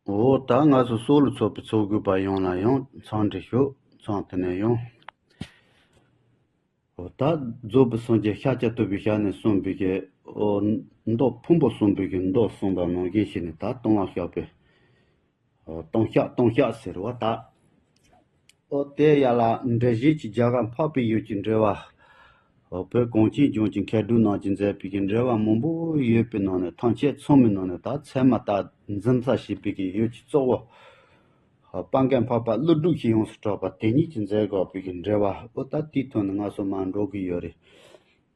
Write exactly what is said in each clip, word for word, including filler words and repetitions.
འོ་ད་ང་ཚོ་སྲོག་ལ་ཚོགས་པའི་ཚོགས་དགོས་པ་ཡོངས་ལ་ཡང་འཚམས་འདྲི་ཞུ། འཚམས་དེ་ནས་ཡང་། འོ་ད་རྫོགས་པའི་སངས་རྒྱས་ཤཱཀྱ་ཐུབ་པའི་ཞལ་ནས་གསུངས་པའི་གི་འོ་མདོ་ཕུང་པོ་གསུམ་པའི་གི་མདོ་གསུངས་པ་ནང་བཞིན་བྱས་ནས། ད་ལྟུང་བ་བཤགས་པའི་ལྟུང་བཤགས་ལྟུང་བཤགས་ཟེར་བ་ད། ཨོ་དེ་ཡ་ལ་འགྲེལ་བཤད་ཀྱི་རྒྱ་གར་འཕགས་པའི་ཡུལ་གྱི་འགྲེལ་བ། ཨོ་བོད་གངས་ཅན་ལྗོངས་ཀྱི་མཁས་གྲུབ་རྣམས་ཀྱིས་མཛད་པའི་གི་འགྲེལ་བ་མང་པོ་ཡོད་པའི་ནང་ནས། ཐམས་ཅད་ཚང་མའི་ནང་ནས་ད་ཚད་མ་ལྟར་འཛིན་ས་བྱེད་པའི་གི་ཡུལ་གྱི་གཙོ་བོ། ཨོ་དཔལ་མགོན་འཕགས་པ་ཀླུ་སྒྲུབ་ཀྱིས་ཡོངས་སུ་གྲགས་པ་དེ་ཉིད་ཀྱིས་མཛད་དགོས་པའི་གི་འགྲེལ་བ། ཨོ་ད་དེའི་ཐོག་ནས་ང་ཚོ་མར་འགྲོ་གི་ཡོད་རེད།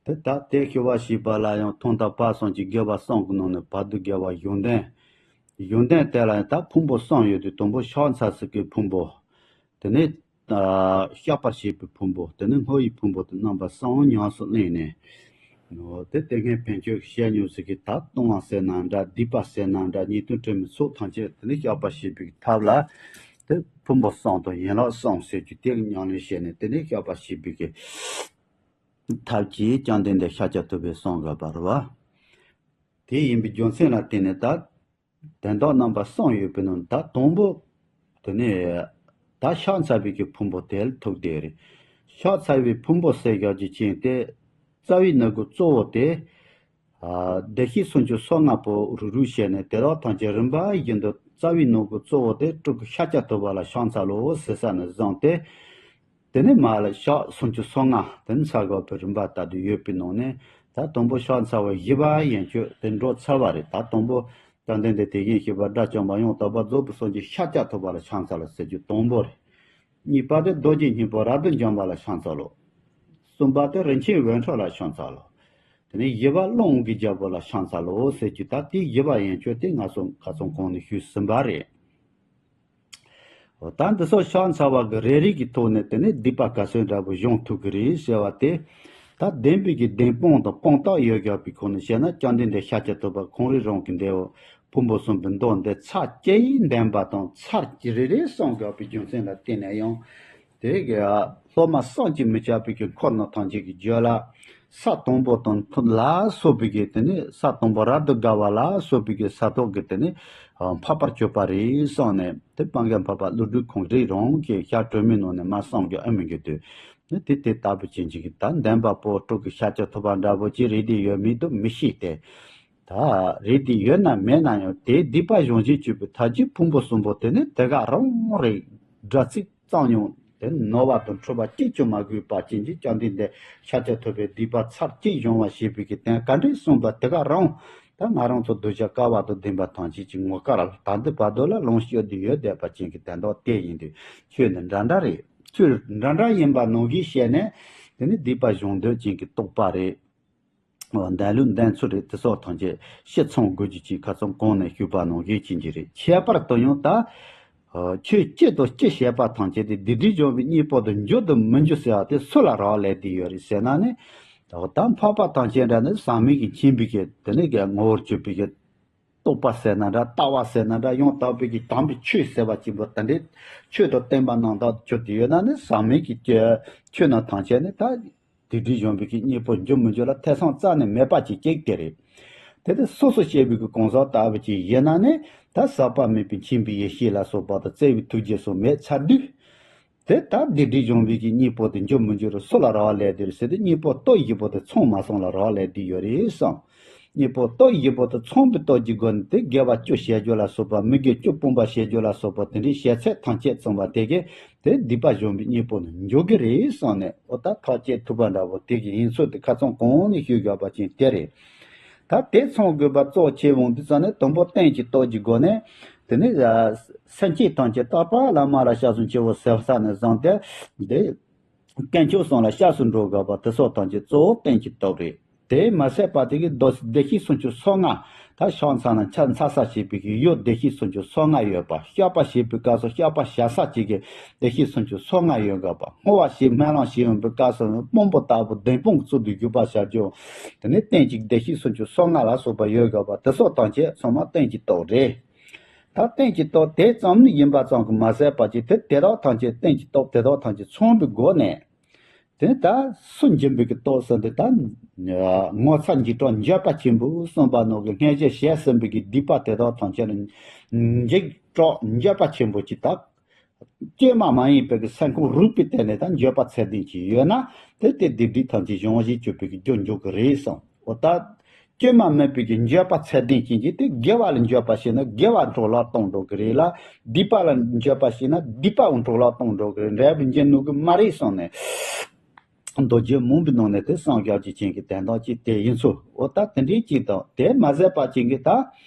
དེ་ལྟར་དེ་ཤེས་པར་བྱེད་པ་ལ་ཡང་ཐོག་མཐའ་བར་གསུམ་གྱི་དགེ་བ་གསུམ་གྱི་ནང་ནས་བར་དུ་དགེ་བ་གཞུང་དོན། གཞུང་དོན་དེ་ལ་ཡང་ད་ཕུང་པོ་གསུམ་ཡོད་དེ། དང་པོ་ཕྱག་འཚལ་ས་གི་ཕུང་པོ། དེ་ནས་ཨ་བཤགས་པར་བྱེད་པའི་ཕུང་པོ། དེ་ནས་བསྔོ་བའི་ཕུང་པོ་དང་རྣམ་པ་གསུམ་ཉམས་སུ་བླངས་ནས། འོ་དེ་ལྟས་ངན་བེམ་ཆོས་ཀྱི་བཤད་མྱོང་ཟེར་གི་ད་ལྟུང་བ་ཟེར་ན་འདྲ། སྡིག་པ་ཟེར་ན་འདྲ། ཉེས་ལྟུང་དྲི་མའི་ཚོགས་ཐམས་ཅད་དེ་ནས་བཤགས་པར་བྱེད་པའི་ཐབས་ལ། དེ་ཕུང་པོ་གསུམ་དང་ཡན་ལག་གསུམ་ཟེར་རྒྱུ་དེ་གི་ཉམས་ལེན་བྱས་ནས་དེ་ནས་བཤགས་པར་བྱེད་པའི་གི་ཐབས་ཀྱིས་བཅོམ་ལྡན་འདས་ཤཱཀྱ་ཐུབ་པས་གསུངས་དགོས་པ་རེད་བ། དེ་ཡིན་པའི་རྒྱུ་མཚན་ལ་བརྟེན་ནས་ད་དོན་དག་རྣམ་པ་གསུམ་ཡོད་པའི་ནང་ད་དང་པོ། དེ་ནས་ད་ཕྱག་འཚལ་བའི་གི་ཕུང་པོ་དེ་ལ་ཐུག་བསྡད་རེད། ཕྱག་འཚལ་བའི་ཕུང་པོ་ཟེར་བཞག་རྒྱུ་ཅན་དེ་རྩ་བའི་ནང་གི་གཙོ་བོ་དེ། ཨ་བདེ་གཤེགས་སུམ་ཅུ་སོ་ལྔ་པོ་རུག་རུག་བྱས་ནས་དེ་དག་ཐམས་ཅད་རིམ་པ་བཞིན་དུ་རྩ་བའི་ནང་གི་གཙོ་བོ་དེ་སྤྲུལ་སྐུ་ཤཱཀྱ་ཐུབ་པ་ལ་ཕྱག་འཚལ་ལོ་ཟེར་ས་ནས་བཟུང་སྟེ། དེ་ནས་མར་ལ་ཕྱག་སུམ་ཅུ་སོ་ལྔ་དེ་ནས་འཚལ་དགོས་པའི་རིམ་པ་ལྟར་དུ་ཡོད་པའི་ནང་ནས། ད་དང་པོ་ཕྱག་འཚལ་བ་བཞི་པ་ཡན་ཆོད་དེ་འགྲོ་ཚར་བ་རེད། ད་དང་པོ་བཅོམ་ལྡན་འདས་དེ་བཞིན་གཤེགས་པ་དགྲ་བཅོམ་པ་ཡང་དག་པར་རྫོགས་པའི་སངས་རྒྱས་ཤཱཀྱ་ཐུབ་པ་ལ་ཕྱག་འཚལ་ལོ་ཟེར་རྒྱུ་དང་པོ་རེད། གཉིས་པ་དེ་རྡོ་རྗེ་སྙིང་པོ་རབ་ཏུ་འཇོམས་པ་ལ་ཕྱག་འཚལ་ལོ། གསུམ་པ་དེ་རིན་ཆེན་འོད་འཕྲོ་ལ་ཕྱག་འཚལ་ལོ། དེ་ནས་བཞི་པ་ཀླུ་དབང་གི་རྒྱལ་པོ་ལ་ཕྱག་འཚལ་ལོ་ཟེར་རྒྱུ། ད་དེ་བཞི་པ་ཡན་ཆོད་དེ་ང་ཚོ་ཁ་སང་གོང་ནས་ཞུས་ཟིན་པ་རེད། འོ་ད་འདི་ཚོ་ཕྱག་འཚལ་བ་གི་རེ་རེ་གི་ཐོག་ནས་དེ་ནས་སྡིག་པ་ག་ཚོད་འདྲ་པོ་སྦྱོང་ཐུབ་ཀྱི་རེད་ཟེར་བ་དེ། ད་བདེན་པའི་གི་བདེན་དཔང་དང་དཔང་རྟགས་ཡོད་དགོས་པའི་སྒོ་ནས་བཤད་ན། བཅོམ་ལྡན་འདས་ཤཱཀྱ་ཐུབ་པ་ཁོང་རང་རང་གི་འདས་པོ་ཕུང་པོ་གསུམ་པའི་མདོ་འདི་ཚར་བཅད་ཡིན་བདེན་པ་དང་ཚར་གྱི་རེ་རེ་གསུང་དགོས་པའི་རྒྱུ་མཚན་ལ་བརྟེན་ནས་ཡང་། དེ་གི་སློབ་མ་བསམ་གྱིས་མི་ཁྱབ་པའི་གི་འཁོར་རྣམས་ཐམས་ཅད་ཀྱི་རྒྱུད་ལ། ས་དང་པོ་དང་ཐོག་ལ་སོགས་པའི་གི་དེ་ནས་ས་དང་པོ་རབ་ཏུ་དགའ་བ་ལ་སོགས་པའི་གི་ས་ཐོག་གི་དེ་ནས་འཕགས་པར་གྱུར་པ་རེད་གསུངས་ནས། དེ་དཔལ་མགོན་འཕགས་པ་ཀླུ་སྒྲུབ་ཁོང་རང་རང་གི་ཞལ་དྲི་མེད་ནང་ནས་མར་གསུང་རྒྱུ་ཨེ་མི་འགྱུར་དུས། དེ་དེ་ལྟ་བུ་ཅན་ཅིག་གི་ད་བདེན་པ་པོ་སྤྲུལ་སྐུ་ཤཱཀྱ་ཐུབ་པ་འདྲ་པོ་ཅིག་རེད་དེ་ཡོད་མེད་དུ་མི་ཤེས་ཏེ། ད་རེད་དེ་ཡོད་ན་མེད་ན་ཡང་དེའི་སྡིག་པ་སྦྱོང་བྱེད་སྤྱོད་པའི་ཐབས་ཀྱིས་ཕུང་པོ་གསུམ་པོ་དེ་ནི་དེ་ག་རང་རེད། དགྲ་ཚིག་གཙང་མྱོང་དེ་ནོར་བ་དང་འཁྲུལ་པ་གཅིག་ཀྱང་མ་གོས་པ་ཅན་གྱི་བཅོམ་ལྡན་འདས་ཤཱཀྱ་ཐུབ་པས་སྡིག་པ་ཚར་གཅིག་སྦྱོང་བ་ཞེས་པའི་གི་དོན་ག་འདྲས་གསུངས་པ་དེ་ག་རང་། ད་ང་རང་ཚོ་གདུལ་བྱ་བསྐལ་པ་དང་ལྡན་པ་ཐམས་ཅད་ཀྱི་ངོ་དཀར་ལ་ད་ལྟའི་བར་དུ་ལ་ལོངས་སྤྱོད་དུ་ཡོད་བསྡད་པ་ཅན་གྱི་དོན་དག་དེ་ཡིན་དུས། ཆོས་ནི་འདྲ་འདྲ་རེད། ཆོས་འདྲ་འདྲ་ཡིན་པ་ནང་བཞིན་བཤད་ནས་དེ་ནི་སྡིག་པ་སྦྱོང་འདོད་ཅན་གྱི་རྟོག་པ་རེད། འདས་ལུགས་འདས་ཚུལ་རེད། དེ་སོགས་ཐམས་ཅད་ཤེས་ཚང་དགོས་རྒྱུ་ཅིག་ཁ་སང་གོང་ནས་ཞུས་པ་ནང་བཞིན་བྱེད་ཀྱི་རེད། ཁྱད་པར་དུ་ཡང་ད། ཆོས་སྤྱི་དང་སྤྱི་བྱེད་པ་ཐམས་ཅད་དེ་སྡིག་སྒྲིབ་སྦྱོང་བའི་གཉེན་པོ་དུ་འགྱུར་དང་མི་འགྱུར་ཟེར་བ་དེ་སུ་ལ་རག་ལས་ཏེ་ཡོད་རེད་ཟེར་ན་ནི། ད་འཕགས་པ་ཐམས་ཅད་འདྲ་ནི་ཟག་མེད་ཀྱི་མཁྱེན་པའི་གི་དེ་ནི་གི་ངོ་བོར་གྱུར་པའི་གི་རྟོག་པ་ཟེར་ན་འདྲ། ལྟ་བ་ཟེར་ན་འདྲ། ཡང་དག་པའི་གི་དམ་པའི་ཆོས་ཟེར་བ་གཅིག་པོ་དེ་འདྲའི་ཆོས་དང་བསྟན་པ་རྣམ་དག་གྱུར་ཏེ་ཡོད་ན་ནི་ཟག་མེད་ཀྱི་ཆོས་རྣམས་ཐམས་ཅད་ནི་ད། སྡིག་སྒྲིབ་སྦྱོང་བའི་གི་གཉེན་པོ་འགྱུར་མི་འགྱུར་ལ་ཐེ་ཚོམ་རྩ་ནས་མེད་པ་ཅིག་གཅིག་དེ་རེད། དེ་ལྟར་སོ་སོ་སྐྱེ་བོའི་གི་གང་ཟག་ལྟ་བུ་ཅིག་ཡིན་ན་ནི་ད་ཟག་པ་མེད་པའི་མཁྱེན་པའི་ཡེ་ཤེས་ལ་སོགས་པ་དང་བརྩེ་བའི་ཐུགས་རྗེ་སོགས་མེད་ཚར་དུས། དེ་ལྟར་སྡིག་སྒྲིབ་སྦྱོང་བའི་གི་གཉེན་པོ་དེ་འགྱུར་མི་འགྱུར་སུ་ལ་རག་ལས་དེ་རེད་ཟེར་ཏེ། གཉེན་པོ་སྟོབས་བཞི་པོ་དེ་ཚང་མ་སོང་ལ་རག་ལས་དེ་ཡོད་རེད་བསམ། གཉེན་པོ་སྟོབས་བཞི་པོ་དེ་ཚང་བའི་སྟོབས་ཀྱི་སྒོ་ནས་དེ་དགེ་བ་བཅུ་བྱེད་རྒྱུ་ལ་སོགས་པ། མི་དགེ་བཅུ་སྤོང་བ་བྱེད་རྒྱུ་ལ་སོགས་པ་དེ་འདྲའི་བྱེད་ཚད་ཐམས་ཅད་ཚང་བ་དེ་གས། དེ་སྡིག་པ་སྦྱོང་བའི་གཉེན་པོ་ནི་འགྱུར་གྱི་རེད་བསམ་ནས། འོ་ད་ཐག་བཅད་ཐུབ་པ་འདྲ་པོ་དེ་གི་ཡིན་ཚུལ་དེ་ཁ་སང་གོང་ནས་ཞུས་དགོས་པ་ཅན་དེ་རེད། ད་དེ་ཚང་དགོས་པ་གཙོ་ཆེ་འོང་དུས་ཙང་ནས་དང་པོ་རྟེན་གྱི་སྟོབས་ཀྱི་སྒོ་ནས། དེ་ནས་སེམས་ཅན་ཐམས་ཅད་རྟག་པ་ལ་མ་ར་སྐྱབས་སུ་མཆིའོ་ཟེར་ས་ནས་བཟུང་སྟེ། འདི་དཀོན་མཆོག་གསུམ་ལ་སྐྱབས་སུ་འགྲོ་དགོས་པ་དེ་སོགས་ཐམས་ཅད་གཙོ་བོ་རྟེན་གྱི་སྟོབས་རེད། དེས་མ་ཟད་པ་དེ་གི་མདོ་བདེ་གཤེགས་སུམ་ཅུ་སོ་ལྔ། ད་ཕྱག་འཚལ་ན་ཕྱག་འཚལ་ས་བྱེད་པའི་གི་ཡུལ་བདེ་གཤེགས་སུམ་ཅུ་སོ་ལྔ་ཡོད་པ། བཤགས་པ་བྱེད་པའི་སྐབས་སུ་བཤགས་པ་བྱ་ས་གཅིག་གི་བདེ་གཤེགས་སུམ་ཅུ་སོ་ལྔ་ཡོད་དགོས་པ། བསྔོ་བ་ཞིག་སྨོན་ལམ་ཞིག་ཡོང་བའི་སྐབས་སུ་དཔང་པོ་ལྟ་བུ་བདེན་དཔང་གི་ཚུལ་དུ་བཞུགས་པར་བྱ་རྒྱུ། དེ་ནས་རྟེན་གྱི་བདེ་གཤེགས་སུམ་ཅུ་སོ་ལྔ་ལ་སོགས་པ་ཡོད་དགོས་པ་དེ་སོགས་ཐམས་ཅད་ཚང་མ་རྟེན་གྱི་སྟོབས་རེད། ད་རྟེན་གྱི་སྟོབས་དེ་ཙམ་ཡིན་པ་ཙམ་གྱིས་མ་ཟད་པ་ཅིག་དེ་དེ་དག་ཐམས་ཅད་རྟེན་གྱི་སྟོབས་དེ་དག་ཐམས་ཅད་ཚང་བའི་སྒོ་ནས། དེ་ནི་ད་སུ་འབྱིན་པའི་གི་སྟོབས་ཟེར་འདི་ད་ངོ་ཚ་འཇིགས་སྐྲག་འགྱོད་པ་ཆེན་པོ་གསུངས་པ་ནང་གི་སྔོན་ཆད་བྱས་ཟིན་པའི་གི་སྡིག་པ་དེ་དག་ཐམས་ཅད་ལ་འཇིགས་སྐྲག་འགྱོད་པ་ཆེན་པོ་ཅིག་དང་། བཅོས་མ་མ་ཡིན་པའི་གི་སེམས་ཁམས་རིག་པའི་སྟེང་ནས་ད་འགྱོད་པ་ཚད་ལྡན་ཅིག་ཡོད་ན་དེ་དེ་སྡིག་སྒྲིབ་ཐམས་ཅད་སྦྱང་བཞེས་བཅུག་པའི་གི་རྒྱུར་འཇུག་གི་རེད་གསུངས། འོ་ད་བཅོས་མ་མེད་པའི་གི་འགྱོད་པ་ཚད་ལྡན་ཅན་གྱིས་དེ་དགེ་བ་ལ་འགྱོད་པ་བྱས་ན་དགེ་བ་འཕྲོ་བརླག་གཏོང་འགྲོ་གི་རེད་ལ། སྡིག་པ་ལ་འགྱོད་པ་བྱས་ན་སྡིག་པ་འཕྲོ་བརླག་གཏོང་འགྲོ་གི་རེད། འབྲས་བུ་འབྱིན་ནུས་གི་མ་རེད་གསུངས་ནས། མདོ་རྒྱུད་མང་པོའི་ནང་ནས་དེ་གསུངས་བཞག་རྒྱུ་ཅན་གྱི་དོན་དག་ཅིག་དེ་ཡིན་ཚུལ། འོ་ད་དེ་འདྲའི་ཅིག་དང་དེ་མ་ཟད་པ་ཅན་གྱི་ད་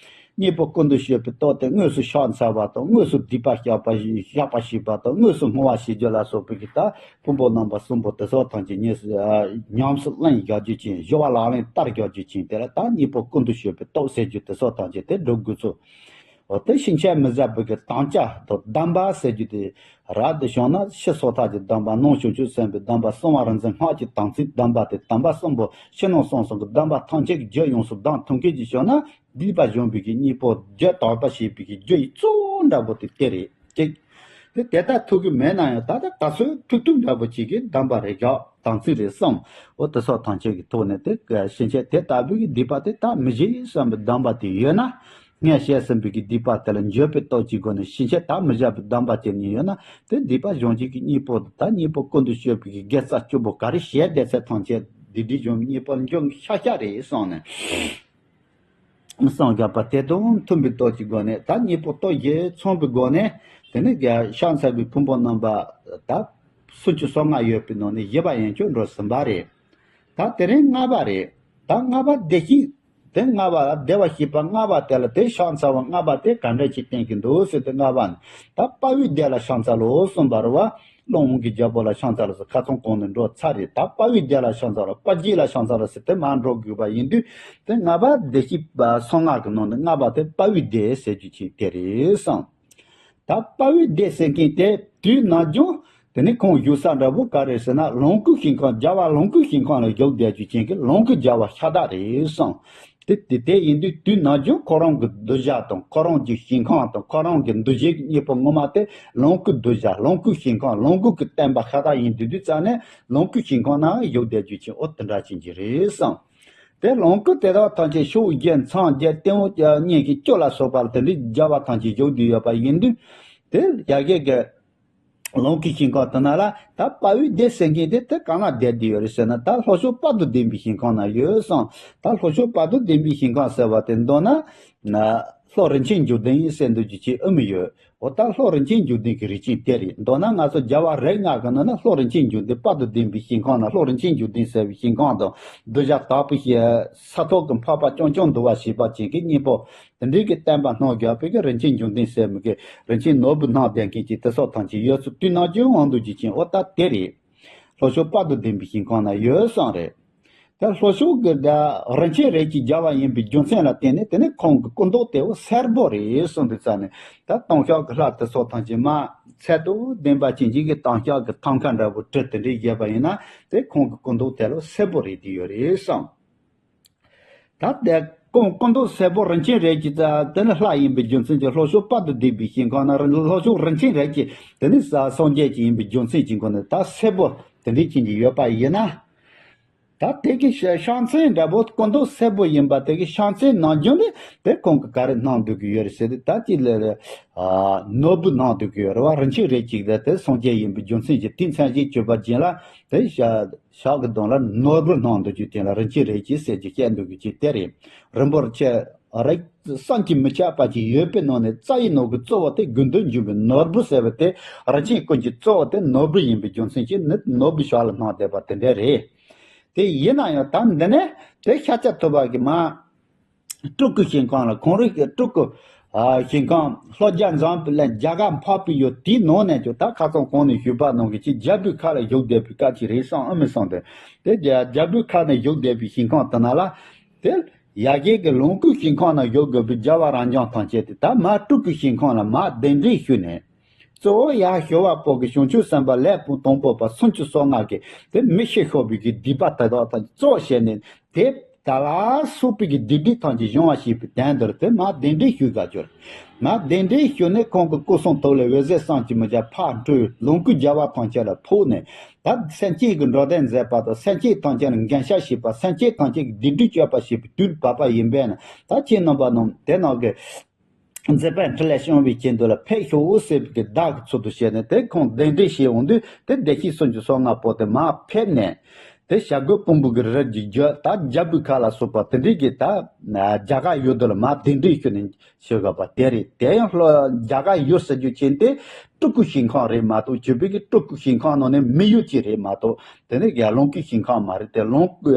གཉེན་པོ་ཀུན་ཏུ་སྤྱོད་པའི་སྟོབས་དེ་དངོས་སུ་ཕྱག་འཚལ་བ་དང་དངོས་སུ་སྡིག་པ་བཤགས་པ་བཤགས་པ་བྱེད་པ་དང་དངོས་སུ་བསྔོ་བ་བྱེད་རྒྱུ་ལ་སོགས་པའི་གི་ད་ཕུང་པོ་རྣམ་པ་གསུམ་པོ་དེ་སོགས་ཐམས་ཅད་ཉམས་སུ་ཉམས་སུ་ལེན་བཞག་རྒྱུ་ཅན། སྦྱོར་བ་ལག་ལེན་བསྟར་བཞག་རྒྱུ་ཅན་དེ་ལ་ད་གཉེན་པོ་ཀུན་ཏུ་སྤྱོད་པའི་སྟོབས་ཟེར་རྒྱུ་དེ་སོགས་ཐམས་ཅད་དེ་སྒྲུབ་དགོས་ཚུལ། འོ་དེ་ཕྱིན་ཆད་མི་བཟད་པའི་གི་དམ་བཅའ་དང་སྡོམ་པ་ཟེར་རྒྱུ་དེ་རབ་ཏུ་བྱུང་ན་ཕྱི་སོ་ཐར་གྱི་སྡོམ་པ། ནང་བྱང་ཆུབ་སེམས་དཔའི་སྡོམ་པ། གསང་བ་རིག་འཛིན་སྔགས་ཀྱི་དམ་ཚིག་སྡོམ་པ་དེ་སྡོམ་པ་གསུམ་པོ་ཕྱི་ནང་གསང་གསུམ་གྱི་སྡོམ་པ་ཐམས་ཅད་ཀྱི་རྒྱུ་ཡོངས་སུ་བསྡམས་ཐུབ་མཁན་ཅིག་བྱུང་ན་སྡིག་པ་སྦྱོང་བའི་གི་གཉེན་པོ་རྒྱུ་དམ་པ་བྱེད་པའི་གི་རྒྱུ་ཡི་གཙོ་བོ་འདྲ་པོ་དེ་དེ་རེད་ཅིག་དེ་དེ་ལྟར་ཐུབ་ཀྱི་མེད་ན་ཡང་ད་ལྟ་ག་ཚོད་ཐུབ་ཐུབ་འདྲ་པོ་ཅིག་གི་སྡོམ་པ་རེ་བཞག་དམ་ཚིག་རེ་བསྲུང་། འོ་དེ་སོགས་ཐམས་ཅད་ཀྱི་ཐོག་ནས་དེ་ཕྱིན་ཆད་དེ་ལྟ་བུའི་གི་སྡིག་པ་དེ་ད་མི་བྱེད་བསམ་པའི་སྡོམ་པ་དེ་ཡོད་ན། སྔར་བྱས་ཟིན་པའི་གི་སྡིག་པ་དེ་ལ་འགྱོད་པའི་སྟོབས་ཀྱི་སྒོ་ནས་ཕྱིན་ཆད་ད་མི་བྱ་བའི་སྡོམ་པ་བྱས་ནས་ཡོད་ན་དེ་སྡིག་པ་སྦྱོང་བྱེད་ཀྱི་གཉེན་པོ་དེ་ད་གཉེན་པོ་ཀུན་ཏུ་སྤྱོད་པའི་གི་དགེ་རྩ་བཅུ་པོ་ག་རེ་བྱས་བསྡད་ཚད་ཐམས་ཅད་སྡིག་སྒྲིབ་སྦྱོང་གཉེན་པོ་འབྱུང་ཤ་ཤ་རེད་གསུངས་ནས། གསུངས་བཞག་པ་དེ་དང་མཐུན་པའི་སྟོབས་ཀྱི་སྒོ་ནས་ད་གཉེན་པོ་སྟོབས་བཞི་ཚང་བའི་སྒོ་ནས་དེ་ནས་ཕྱག་འཚལ་བའི་ཕུང་པོ་རྣམ་པ་ད་སུམ་ཅུ་སོ་ལྔ་ཡོད་པའི་ནང་ནས་བཞི་པ་ཡན་ཆོད་འགྲོ་ཟིན་པ་རེད། ད་དེ་རིང་ལྔ་པ་རེད། ད་ལྔ་པ་བདེ་གཤེགས། དེ་ལྔ་པ་ལ་བདེ་བར་གཤེགས་པ་ལྔ་པ་དེ་ལ་དེ་ཕྱག་འཚལ་བ་ལྔ་པ་དེ་ག་འདྲ་ཞིག་བསྟན་གྱི་འདུག་ཟེར་ཏེ་ལྔ་པ་ནི་ད་དཔའ་བོའི་སྡེ་ལ་ཕྱག་འཚལ་ལོ་གསུངས་པ་རེད་བ། ཀླུ་དབང་གི་རྒྱལ་པོ་ལ་ཕྱག་འཚལ་ལོ་ཟེར། ཁ་སང་གོང་ནས་འགྲོ་ཚར་རེད། ད་དཔའ་བོའི་སྡེ་ལ་ཕྱག་འཚལ་ལོ། དཔའ་རྒྱལ་ལ་ཕྱག་འཚལ་ལོ་ཟེར་ཏེ་མར་འགྲོ་དགོས་པ་ཡིན་དུས་དེ་ལྔ་པ་བདེ་གཤེགས་པ་སོ་ལྔ་གི་ནང་ནས་ལྔ་པ་དེ་དཔའ་བོའི་སྡེ་ཟེར་རྒྱུ་ཅིག་དེ་རེད་གསུངས། ད་དཔའ་བོའི་སྡེ་ཟེར་མཁན་དེ་དུས་ནམ་རྒྱུན་དེ་ནི་ཁོང་བཞུགས་ས་འདྲ་པོ་ག་རེ་ཟེར་ན་ལོངས་སྐུའི་ཞིང་ཁམས། རྒྱལ་བ་ལོངས་སྐུའི་ཞིང་ཁམས་ལ་བཞུགས་བསྡད་རྒྱུ་ཅན་གྱི་ལོངས་སྐུ་རྒྱལ་བ་ཤ་སྟག་རེད་གསུངས། དེ་དེ་དེ་ཡིན་དུས་དུས་ནམ་རྒྱུན་ཁོ་རང་གི་གདུལ་བྱ་དང་ཁོ་རང་གི་ཞིང་ཁམས་དང་ཁོ་རང་གི་འདུ་བྱེད་ཀྱི་གཉེན་པོ་ངོ་མ་དེ་ལོངས་སྐུའི་གདུལ་བྱ། ལོངས་སྐུའི་ཞིང་ཁམས། ལོངས་སྐུ་གི་བསྟན་པ་ཤ་སྟག་ཡིན་དུས་དུས་ཙང་ནས་ལོངས་སྐུའི་ཞིང་ཁམས་ན་བཞུགས་བསྡད་རྒྱུ་ཅན་འོ་དེ་འདྲ་ཅན་གྱི་རེད་གསུངས། དེ་ལོངས་སྐུ་དེ་དག་ཐམས་ཅད་ཕྱོགས་བཞི་མཚམས་བརྒྱད་སྟེང་འོག་གཉན་གྱི་སྐྱོ་ལ་སོགས་པ་ལ་དེ་འདྲའི་རྒྱལ་བ་ཐམས་ཅད་བཞུགས་བསྡད་ཡོད་པ་ཡིན་དུས། དེ་ཡ་གི་གི་ལོངས་སྐུའི་ཞིང་ཁམས་དེ་ན་ལ་ད་དཔའ་བོའི་སྡེ་ཟེར་མཁན་དེ་དེ་གང་ན་བསྡད་བསྡད་ཡོད་རེད་ཟེར་ན་ད་ལྷོ་ཕྱོགས་དཔལ་དུ་ལྡན་པའི་ཞིང་ཁམས་ན་ཡོད་གསུངས། ད་ལྷོ་ཕྱོགས་དཔལ་དུ་ལྡན་པའི་ཞིང་ཁམས་ཟེར་བ་དེ་མདོར་ན་ལྷོ་རིན་ཆེན་འབྱུང་ལྡན་ཟེར་འདུག་རྒྱུ་ཅིག་ཨེ་མི་ཡོད། འོ་ད་ལྷོ་རིན་ཆེན་འབྱུང་ལྡན་གྱི་རིགས་ཅན་དེ་རེད། མདོར་ན་ང་ཚོ་རྒྱལ་བ་རིགས་ལྔ་གི་ནང་ན་ལྷོ་རིན་ཆེན་འབྱུང་ལྡན་དཔལ་དུ་ལྡན་པའི་ཞིང་ཁམས་ན་ལྷོ་རིན་ཆེན་འབྱུང་ལྡན་ཟེར་བའི་ཞིང་ཁམས་དང་གདུལ་བྱ་དག་པའི་ས་ཐོག་གི་འཕགས་པ་རྐྱང་རྐྱང་འདུལ་བ་བྱེད་པ་ཅན་གྱི་གཉེན་པོ་དེ་འདྲའི་གི་བསྟན་པ་སྣང་རྒྱག་པའི་གི་རིན་ཆེན་འབྱུང་ལྡན་ཟེར་མི་གི་རིན་ཆེན་ནོར་བུ་སྣང་བསྡད་མཁན་གྱི་དེ་སོགས་ཐམས་ཅད་ཡོད་ཚུལ་དུས་ནམ་རྒྱུན་དབང་དུ་བགྱིད་ཅིང་འོ་ད་དེ་རེད། ལྷོ་ཕྱོགས་དཔལ་དུ་ལྡན་པའི་ཞིང་ཁམས་ན་ཡོད་གསུངས་རེད། ད་ལྷོ་ཕྱོགས་ཀྱི་ད་རིན་ཆེན་རིགས་ཀྱི་རྒྱལ་བ་ཡིན་པའི་རྒྱུ་མཚན་ལ་བརྟེན་ནས་དེ་ནི་ཁོང་གི་སྐུ་མདོག་དེ་བོ་སེར་པོ་རེད་གསུངས་དུས་ཙ་ནས་ད་ལྟོང་ཤོག་གི་ལྷ་དེ་ཚོ་ཐམས་ཅད་མ་ཚད་དུ་ལྡན་པ་ཅན་གྱི་གི་ལྟོང་ཤོག་གི་ཐང་ཀ་འདྲ་བོ་བྲིས་དེ་འདྲའི་བཞག་པ་ཡིན་ན་དེ་ཁོང་གི་སྐུ་མདོག་དེ་ལོ་སེར་པོ་རེད་དེ་ཡོད་རེད་གསུངས། ད་དེ་ཁོང་སྐུ་མདོག་སེར་པོ་རིན་ཆེན་རིགས་ཀྱི་ད་དེ་ནི་ལྷ་ཡིན་པའི་རྒྱུ་མཚན་གྱིས་ལྷོ་ཕྱོགས་དཔལ་དུ་ལྡན་པའི་ཞིང་ཁམས་ན་ལྷོ་ཕྱོགས་རིན་ཆེན་རིགས་ཀྱི་དེ་ནི་སངས་རྒྱས་ཀྱི་ཡིན་པའི་རྒྱུ་མཚན་གྱི་སྒོ་ནས་ད་སེར་པོ་དེ་འདྲའི་ཅན་གྱི་ཡོད་པ་ཡིན་ན། ད་དེ་གི་ཕྱག་མཚན་འདྲ་པོ་སྐུ་མདོག་སེར་པོ་ཡིན་པ་དེ་གི་ཕྱག་མཚན་ནམ་རྒྱུན་ནས་དེ་ཁོང་གི་ག་རེ་གནང་འདུག་གི་ཡོད་རེད་ཟེར་ཏེ་ད་ཅི་ལས་རེད། ནོར་བུ་གནང་འདུག་གི་ཡོད་རེད་བ། རིན་ཆེན་རིགས་གཅིག་དེ་དེ་སངས་རྒྱས་ཡིན་པའི་རྒྱུ་མཚན་གྱིས་དེ་མཚན་གཞི་བརྗོད་པ་རྒྱན་ལ་དེ་ཕྱག་གི་གདོང་ལ་ནོར་བུ་གནང་འདུག་རྒྱུ་དེ་ལ་རིན་ཆེན་རིགས་གཅིག་ཟེར་གྱི་བཤད་འདུག་གི་ཅིག་དེ་རེད། རིན་པོ་ཆེ་རིགས་བསམ་གྱིས་མི་ཁྱབ་པ་ཅིག་ཡོད་པའི་ནང་ནས་རྩ་བའི་ནོར་བུ་གཙོ་བོ་དེ་དགེ་འདུན་འབྱུང་བའི་ནོར་བུ་ཟེར་བ་དེ་རིན་ཆེན་ཀུན་གྱི་གཙོ་བོ་དེ་ནོར་བུ་ཡིན་པའི་རྒྱུ་མཚན་གྱིས་ནི་ནོར་བུ་ཕྱག་ལ་གནང་བསྡད་པ་དེ་འདྲ་རེད། དེ་ཡིན་ན་ཡང་ད་འདི་ནས་དེ་ཤཱཀྱ་ཐུབ་པ་གི་མ། སྤྲུལ་སྐུའི་ཞིང་ཁམས་ལ་ཁོང་རིགས་ཀྱི་སྤྲུལ་སྐུ། ཞིང་ཁམས་ལྷོ་རྒྱ་འཛམ་བུ་གླིང་རྒྱ་གར་འཕགས་པའི་ཡུལ་དེའི་ནང་ནས་ཀྱང་ད་ཁ་སང་གོང་ནས་ཞུས་པ་ནང་གི་ཅིག་རྒྱལ་པོའི་ཁབ་ལ་བཞུགས་བསྡད་པའི་སྐད་ཅིག་རེད་བསམ་ཨ་མི་བསམ་དེ། དེ་རྒྱལ་རྒྱལ་པོའི་ཁབ་ནས་བཞུགས་བསྡད་པའི་ཞིང་ཁམས་དེ་ན་ལ། དེ་ཡ་གྱལ་གྱི་ལོངས་སྐུའི་ཞིང་ཁམས་ན་བཞུགས་དགོས་པའི་རྒྱལ་བ་རབ་འབྱམས་ཐམས་ཅད་དེ་ད་མ་སྤྲུལ་སྐུའི་ཞིང་ཁམས་ལ་མ་གདན་འདྲེན་ཞུས་ནས། གཙོ་བོ་ཡར་ཞུ་བ་པོ་གི་བྱང་ཆུབ་སེམས་དཔའ་ལས་དང་པོ་པ་སུམ་ཅུ་སོ་ལྔ་གི་དེ་མི་ཤི་ཤོར་བའི་གི་སྡིག་པ་དེ་དག་ཐམས་ཅད་གཙོ་བོ་བྱས་ནས་དེ། ད་ལ་སོགས་པའི་གི་སྡིག་སྒྲིབ་ཐམས་ཅད་སྦྱོང་བ་བྱེད་པའི་དོན་དུ་དེ་མར་གདན་འདྲེན་ཞུ་ག་གྱུར། མར་གདན་འདྲེན་ཞུས་ནས་ཁོང་གི་སྐུ་གསུང་ཐུགས་ལ་འོད་ཟེར་བསམ་གྱིས་མི་ཁྱབ་ཕར་འཕྲོས། ལོངས་སྐུའི་རྒྱལ་བ་ཐམས་ཅད་ལ་ཕོག་ནས། ད་སེམས་ཅན་གྱི་འགྲོ་དོན་མཛད་པ་དང་སེམས་ཅན་ཐམས་ཅད་ལ་འགན་ཤ་བྱེད་པ། སེམས་ཅན་ཐམས་ཅད་ཀྱི་སྡིག་སྒྲིབ་སྐྱོབ་པ་བྱེད་པའི་དུས་བབ་པ་ཡིན་པས་ན། ད་ཁྱེད་རྣམ་པ་རྣམས་དེ་ནང་གི་མཛད་པ་འཕྲིན་ལས་སྐྱོང་བའི་ཆེད་དུ་ལ་ཕེབས་ཤོག་ཟེར་བའི་གི་བརྡ་གི་ཚུལ་དུ་བྱས་ནས། དེ་ཁོང་གདན་འདྲེན་བྱེད་འོང་དུས་དེ་བདེ་གཤེགས་སུམ་ཅུ་སོ་ལྔ་པོ་དེ་མར་ཕེབས་ནས། དེ་བྱ་རྒོད་ཕུང་པོ་གི་རིར་གྱི་རྒྱུ་ད་རྒྱལ་པོའི་ཁ་ལ་སོགས་པ་དེ་འདྲའི་གི་ད་རྒྱ་གར་ཡུལ་དུ་ལ་མར་གདན་འདྲེན་ཞུས་ནས་བྱེད་དགོས་པ་དེ་རེད། དེ་ཡང་ལྷོ་རྒྱ་གར་ཡུལ་ཟེར་རྒྱུ་ཅན་དེ་སྤྲུལ་སྐུ་ཞིང་ཁམས་རེད་མ་གཏོགས་བྱས་པའི་གི་སྤྲུལ་སྐུ་ཞིང་ཁམས་ནང་ནས་མི་ཡུལ་གཅིག་རེད་མ་གཏོགས་དེ་ནས་ཡར་ལོངས་སྐུའི་ཞིང་ཁམས་མ་རེད། དེ་ལོངས་སྐུ་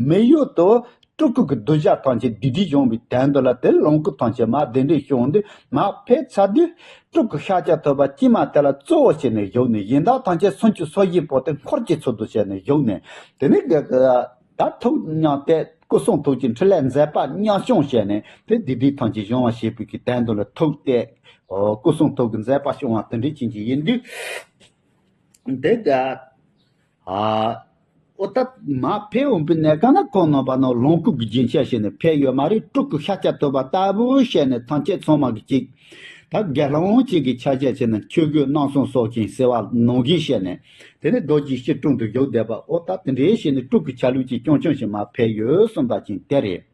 མི་ཡུལ་དུ་སྤྲུལ་སྐུ་གི་གདུལ་བྱ་ཐམས་ཅད་སྡིག་སྒྲིབ་སྦྱོང་བའི་དོན་དུ་ལ་དེ་ལོངས་སྐུ་ཐམས་ཅད་མར་གདན་འདྲེན་ཞུ་འོང་དུས་མར་ཕེབས་ཚར་དུས་སྤྲུལ་སྐུ་ཤཱཀྱ་ཐུབ་པ་དཀྱིལ་མ་དེ་ལ་གཙོ་བོ་བྱས་ནས་བཞུགས་ནས། གཞན་དག་ཐམས་ཅད་སུམ་ཅུ་སོ་བཞི་པོ་དེ་འཁོར་གྱི་ཚུལ་དུ་བྱས་ནས་བཞུགས་ནས། དེ་ནས་ད་ཐུགས་མཉམ་གཏད་སྐུ་གསུང་ཐུགས་ཀྱི་འཕྲིན་ལས་མཛད་པ་མཉམ་སྐྱོང་བྱས་ནས་དེ་སྡིག་སྒྲིབ་ཐམས་ཅད་སྦྱོང་བ་བྱེད་པའི་གི་དོན་དུ་ལ་ཐུགས་གཏད་སྐུ་གསུང་ཐུགས་ཀྱི་མཛད་པ་སྐྱོང་བ་དེ་འདྲའི་ཅན་གྱི་ཡིན་དུས། འདི་ད་ཨ་ཨོ་ད་མར་ཕེབས་འོང་པའི་གནས་སྐབས་ན་ཁོང་རྣམ་པ་རྣམས་ལོངས་སྐུ་གི་རྒྱན་ཆ་བྱས་ནས་ཕེབས་ཡོད་མ་རེད། སྤྲུལ་སྐུ་ཤཱཀྱ་ཐུབ་པ་ལྟ་བུ་བྱས་ནས་ཐམས་ཅད་ཚང་མ་གི་ཅིག་ད་དགེ་སློང་གཅིག་གི་ཆ་བྱད་བྱས་ནས་ཆོས་གོས་རྣམ་གསུམ་སོགས་ཀྱིས་གསོལ་བ་ནང་བཞིན་བྱས་ནས་དེ་ནས་རྡོ་རྗེ་སྐྱིལ་ཀྲུང་དུ་བཞུགས་བསྡད་པ། ཨོ་ད་དེ་འདྲའི་བྱས་ནས་སྤྲུལ་སྐུའི་ཆ་ལུགས་ཀྱི་སྐྱོང་སྐྱོང་ཞིག་མར་ཕེབས་ཡོད་གསུངས་པ་ཅན་དེ་རེད།